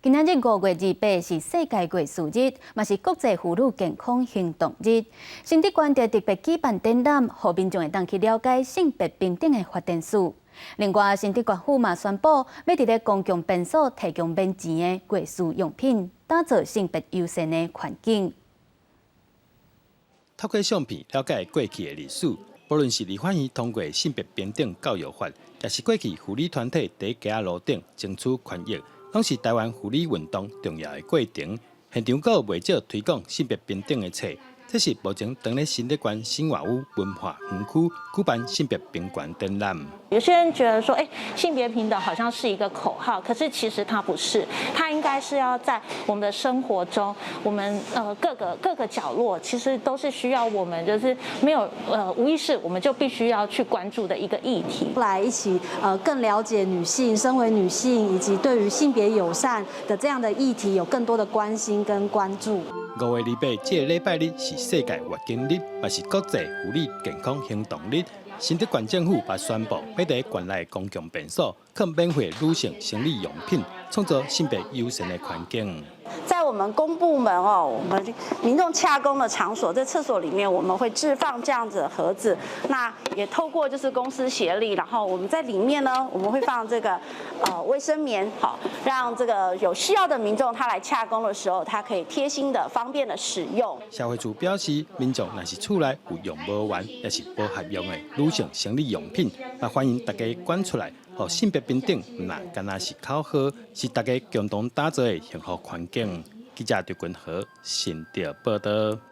今仔日5月28是世界月事日，嘛是國際婦女健康行動日。新竹縣就特別舉辦展覽，予民眾會當去了解性別平等的發展史。另外，新竹縣府嘛宣布，欲佇咧公共便所提供免錢的月事用品，打造性別友善的環境。透過相片了解過去的歷史，無論是立法院通過性別平等教育法，抑是過去婦女團體佇街仔路頂爭取權益，攏是台灣婦女運動重要的過程。現場閣有袂少推廣性別平等的冊。這是目前當咧新竹縣新華屋文化園區舉辦性別平權展覽。有些人覺得說，欸，性別平等好像是一個口號，可是其實它不是，它應該是要在我們的生活中，我們各個角落，其實都是需要我們就是沒有無意識，我們就必須要去關注的一個議題。來一起更了解女性，身為女性以及對於性別友善的這樣的議題有更多的關心跟關注。5月28這个禮拜日是世界月經日，嘛是國際婦女健康行動日。新竹縣政府嘛宣布，欲佇縣內公共便所囥免費女性生理用品，創造性別友善的環境。在我們公部門哦，我們民眾洽公的場所，在廁所裡面，我們會置放這樣子的盒子。那也透過就是公私協力，然後我們在裡面呢，我們會放這個衛生棉，好，讓這個有需要的民眾他來洽公的時候，他可以貼心的、方便的使用。社會處表示，民眾若是厝內有用無完，抑是無合用的女性生理用品，嘛歡迎大家捐出來，予性別平等，毋但焦是口號，是大家共同打造的幸福環境。記者劉君和新竹報導。